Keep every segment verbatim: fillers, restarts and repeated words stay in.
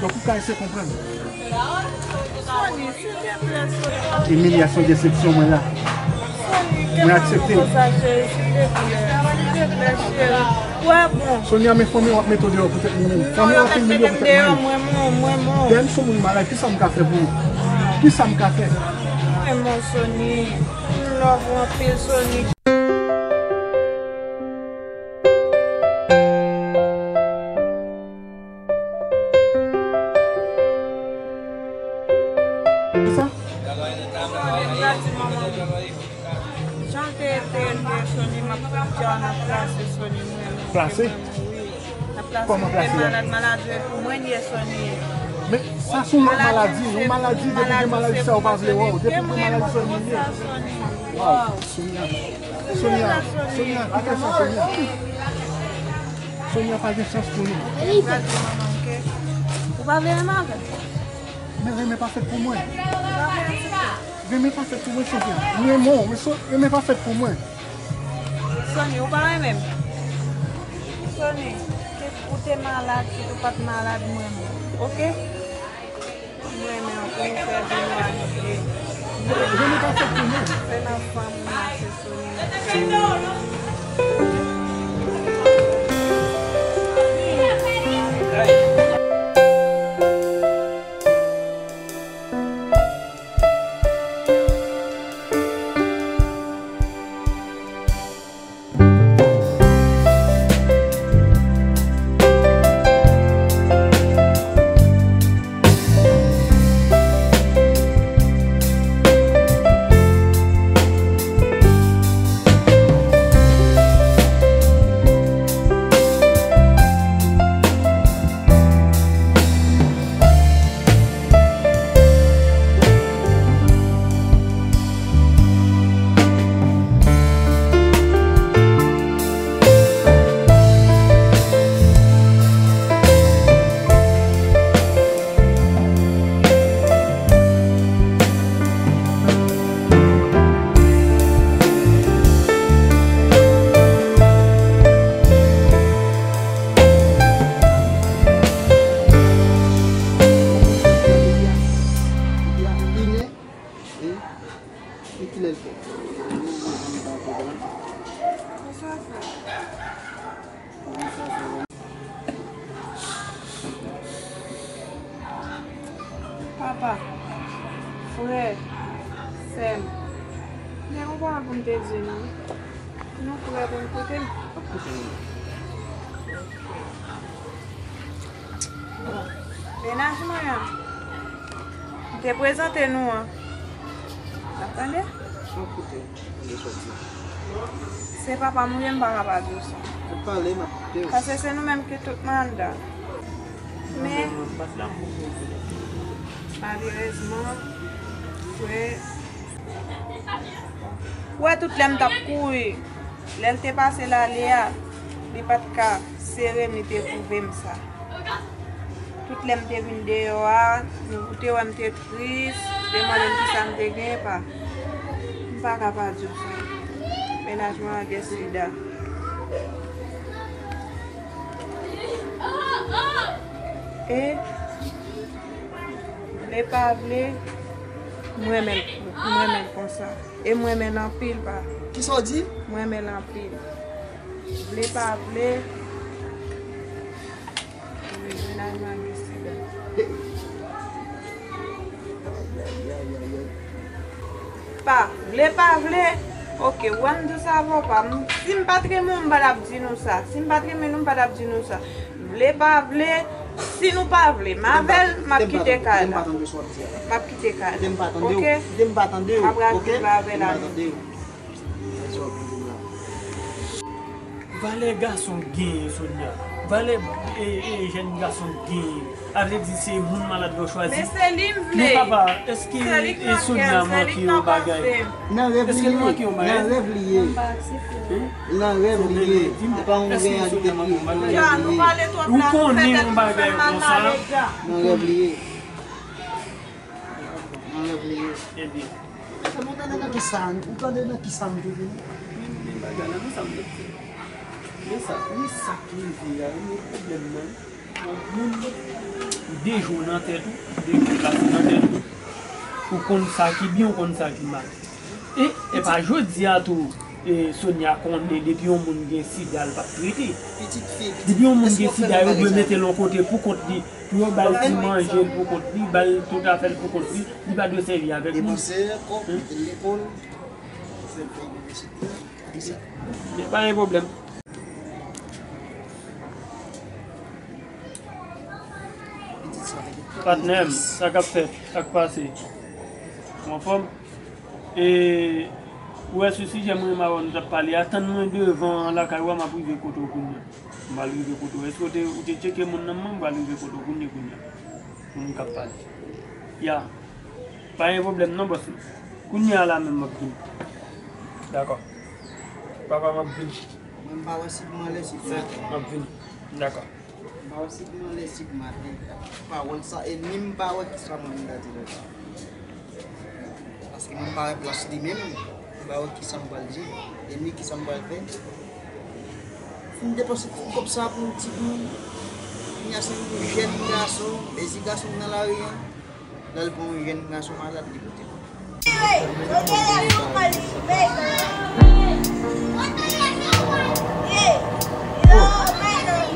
Donk, ou ka eseye konprann. Sony, silteplè, Sony. Emilia, se yon desepsyon mwen la. Sony, mwen aksepte. Konsa, cheri, silteplè. Silteplè, cheri. Wè, bon. Sonia, men fanmi w ap mete w deyò poutèt li menm. Fanmi w ap mete w deyò poutèt li menm. Mwen, mwen, mwen, mwen. Dèyè m se yon moun malad, kisa m ka fè pou ou? Kisa m ka fè? Mwen, mwen, Sony. M love ou anpil, Sony. Kisa? Sony, m pa di manman m. Jan l te, te elve Sony, m ap di w nan plase Sony, mwen menm. Plase? Wi. Nan plase. Kòman plase a? Malad, malad, pou mwen, l ye Sony. Men, sa se yon lòt maladi, yon maladi, depi gen maladi sa, ou pa vle wè w. Depi gen maladi sa, ou vle. Waw, Sonia. Sonia, Sonia, kite sa, Sonia. Sonia pa gen chans pou nou. Ou pa vle renmen avè m? Men renmen pa fèt pou mwen. Renmen pa fèt pou mwen, Sonia. Mwen, mwen, men so, renmen pa fèt pou mwen. Sony, ou pa renmen m? Sony, kit ou te malad, kit ou pa t malad, mwen menm, oke? Mwen menm, pou nou fè vin ou abite. Renmen pa fèt pou mwen. Se nan fanm ou mache, Sony. Bonswa, frè. Papa, frè, sè m, gen yon pawòl pou m te di nou. Nou prè pou n koute m? N ap koute nou. Bon, mennaj mwen an, m te prezante nou an. N ap tande? N ap koute, tande sa w di. Se papa m ou ye, m pa ka pa di w sa. N ap pale, m ap koute w. Paske se nou menm ki tout mandan. Men, malerezman, frè, ou wè tout lè m t ap kouri, lè l te pase l ale a, li pa t ka sere m, li te pwouve m sa. Tout lè m te vin deyò a, nou te wè m te tris, te mande m kisa m te genyen, pa. M pa ka pa di w sa. Mennaj mwen an gen sida. E, vle pa vle, m renmen l, m renmen l konsa. E m renmen l anpil, pa. Kisa w di? M renmen l anpil. Vle pa vle, mennaj mwen an gen sida. Pa vle, pa vle. Oke, w wè m di w sa avè w pa. M, si m pa t renmen w, m pa t ap di nou sa. Si m pa t renmen nou, m pa t ap di nou sa. Vle pa vle, si nou pa vle m avè l, m ap kite kay la. M ap kite kay la. Oke? M ap rale viv avè l. Valè gason genyen, Sonia. Valè, e, e, jèn gason genyen. A vle di se moun malad yo chwazi. Men se li m vle. Men papa, èske, e, Sonia manke yon bagay? Èske l manke yon bagay? Nan rèv li ye. Nan rèv li ye. Se pa yon reyalite li ye. Nan rèv li ye. Ou konnen yon bagay konsa? Nan rèv li ye. Nan rèv li ye. Ebyen. Mesye, nou tande nan kisa, ou tande nan kisa m te vini? Men, men bagay la, men sa m te di. Men sa, men sa k rive a, men pwoblèm nan. Yon moun, De jou nan tèt ou, de jou pase nan tèt ou. Ou konn sa ki byen, ou konn sa ki mal. E, e pa jodi a tou, e, Sonia konnen depi yon moun gen sida, l p ap trete. Depi yon moun gen sida, yo dwe mete l yon kote pou kont li, pou yo ba l ti manje l pou kont li, ba l tout afè l pou kont li, li pa dwe sèvi avèk moun. Hein? Men pa gen pwoblèm. Patnè m, sa k ap fèt, sa k pase? Ou anfòm? E, ou wè sou sijè mwen renmen avè w nou t ap pale a, tann mwen devan lakay ou a, m ap rive kote w kounye a. M pral rive kote w. Èske w te, ou te tcheke moun nan mwen? M pral rive kote w kounye, kounye a. Pou moun k ap pale. Ya. Pa gen pwoblèm non, bòs mwen. Kounye a la menm m ap vini. Dakò. Papa, m ap vini. Mwen m pa wè si pou m anlè, si pou m atè. M ap vini. Dakò. M pa wè si pou m anlè, si pou m atè. Pawòl sa, e ni m pa wè kisa mwen menm ta di lè sa. Paske mwen pa wè plas li menm, m pa wè kisa m pral di, e ni kisa m pral fè. Fin depanse tout kòb sa pou yon ti moun, kounye a se yon jèn gason, e si gason nan lari a, lè l pran yon jèn gason malad, li pote.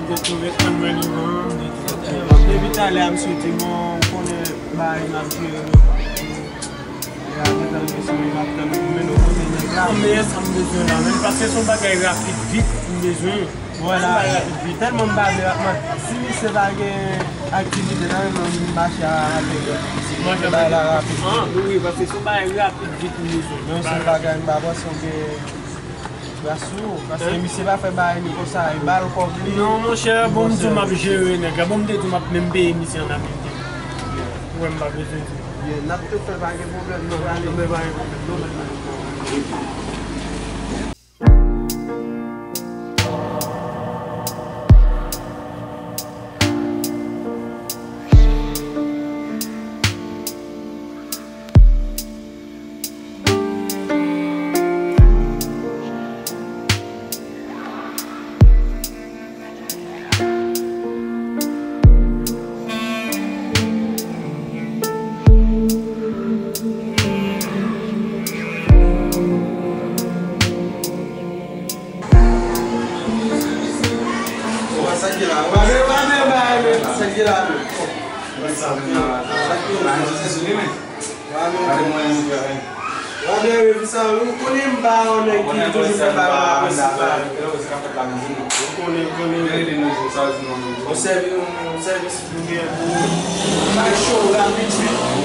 M te twouve anmweniman, depi talè a m swete mwen, ou konnen bagay m ap jere yo. Lè a gentan rive sou mwen, m ap tann pou mennen w kote nèg la. Mwen mèyè sa m bezwen la menm, paske se yon bagay rapid vit m bezwen. Mwen la, tèlman m pa vle ap mande. Si misye pa gen aktivite nan men m, m mache avèk misye. Manje bagay la rapid. Ah, wi, wi, paske se yon bagay rapid vit m bezwen. Men yon sèl bagay m pa panse w gen gras sou ou, paske misye pa fè bagay li konsa, e ba l kòb li. Non, monchè, bon, m di w m ap jere nèg la. Bon, m te di w m ap menm peye misye an Ameriken. Ou wè m pa bezwen di w. N ap tou fè, pa gen pwoblèm, non, pa gen pwoblèm, non. Sa ki la, men. Sa ki la, men. Ou konnen m pa yon nèg ki toujou fè bagay la. Ou konnen, ou konnen. Yon sèvi-, yon sèvis pou gen pou bay cho rapid vit. Ou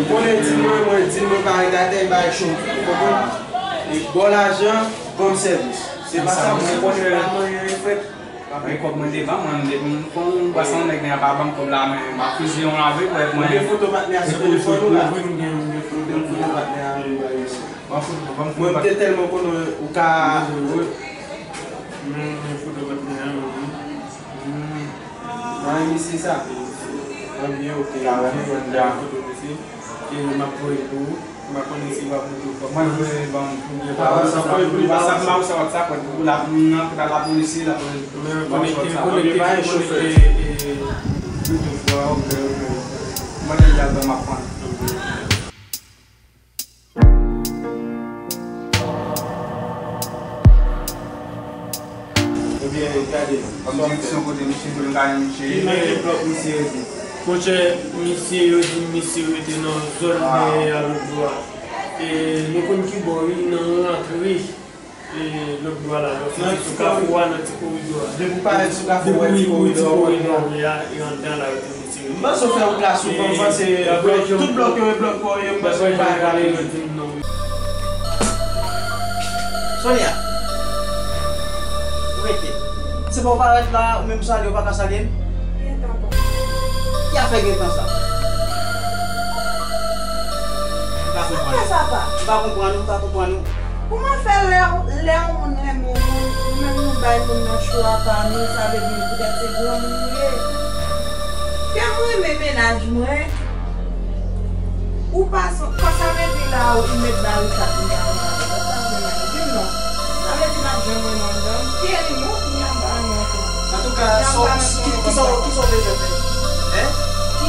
konnen di mwen, mwen di mwen pa ret atè, bay cho. Ou konprann? E bon lajan, bon sèvis. Se pa sa, mwen konnen la manyen fèt. Mwen kòb mwen te ban mwen, m te, m fè yon bwasyon nèg nèg la pa ban m kòb la, men m ap fiziye yon avèk mwen. Ou gen foto patnè a sou telefòn ou la? Wi, m gen, m gen foto. Ou gen foto patnè a, m ba yo sa. Ban foto, ban m foto patnè. Mwen, m te tèlman konnen ou ka. Mwen gen foto patnè a, wi. Nan emisyon sa. Mwen byen, oke. Mwen gen foto misye. E m ap voye l pou ou. M pa konnen si w ap voye l pou ou. Mwen voye l ban m. Ou gen WhatsApp, WhatsApp, WhatsApp, WhatsApp, ou la, nan, lapolis, lapolis. Mwen konekte, konekte, konekte, e, e, Bluetooth la, oke, oke. Mwen gen l ban m ap pran. Ebyen, gade, an direksyon kote misye vle m gade misye. Ki nan ki blòk misye rete? Monchè, misye, yo di misye rete nan zòn dèyè a lòt bò a. E, nou konn ki bò, wi, nan rantre, e, lòt bò a la. Nan ti kafou a, nan ti koridò a. Depi w parèt sou kafou, w wè ti koridò a, wi, a, e anndan la, yo di misye rete. M panse w fè yon klas ou, m panse blòk, tout blòk yo, e blòk pa w yo, m panse w pa rale. Sonia, ou rete. Se pa w parèt la, ou menm salye, ou pa ka salye m? Ki afè gentan sa? M pa konprann ou. M pa konprann ou, m pa konprann ou. Kòman fè lè, lè yon moun renmen yon moun, nou menm nou bay moun nan cho a pa nou, sa vle di poutèt se granmoun nou ye? Kè m renmen mennaj mwen. Ou pa san, kò sa vle di la ou met barikat m pa renmen avè l. Sa vle di non. Sa vle di m ap jwenn mwen nan anndan m. Kè li non, m pa renmen ankò. Antouka, kisa w bezwen fè?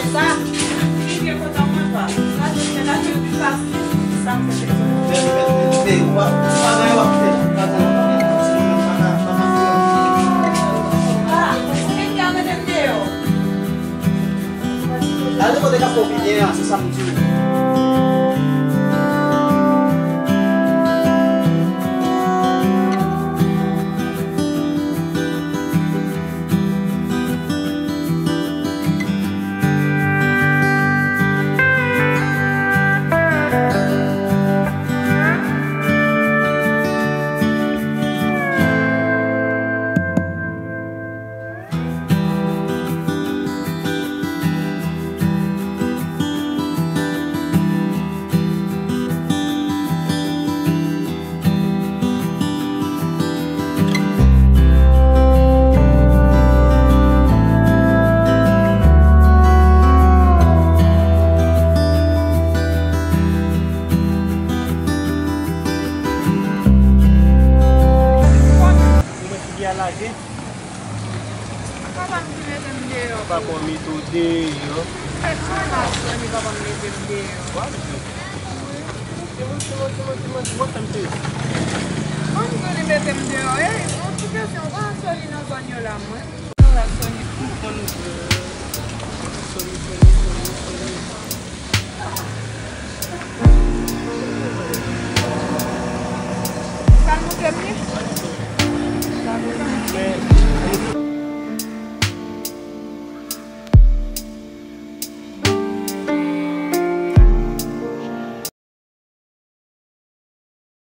se sa. Li byen kontan mwen pa. Sa se fè la ke li pa. Sa m fè se sa. Men, men, men, men, ou pa, ou pa gen w ap fè. Ou pa gen w ap fè. Ah, ou vin ka mete m deyò. Ale kote k ap fè w byen an, se sa m di w. Ou wè figi a lage. Papa m ki mete m deyò. Papa w mete w deyò. Fèt mwen la soni, papa m mete m deyò. Wa mete w deyò. Ti moun, ti moun, ti moun, ti moun, ti moun, fè m plezi. Mwen m konn li mete m deyò. Ey, yon ti kesyon, ou pa wè soni nan zòn yo la, mwen? Mwen wè soni. M konn ou vre.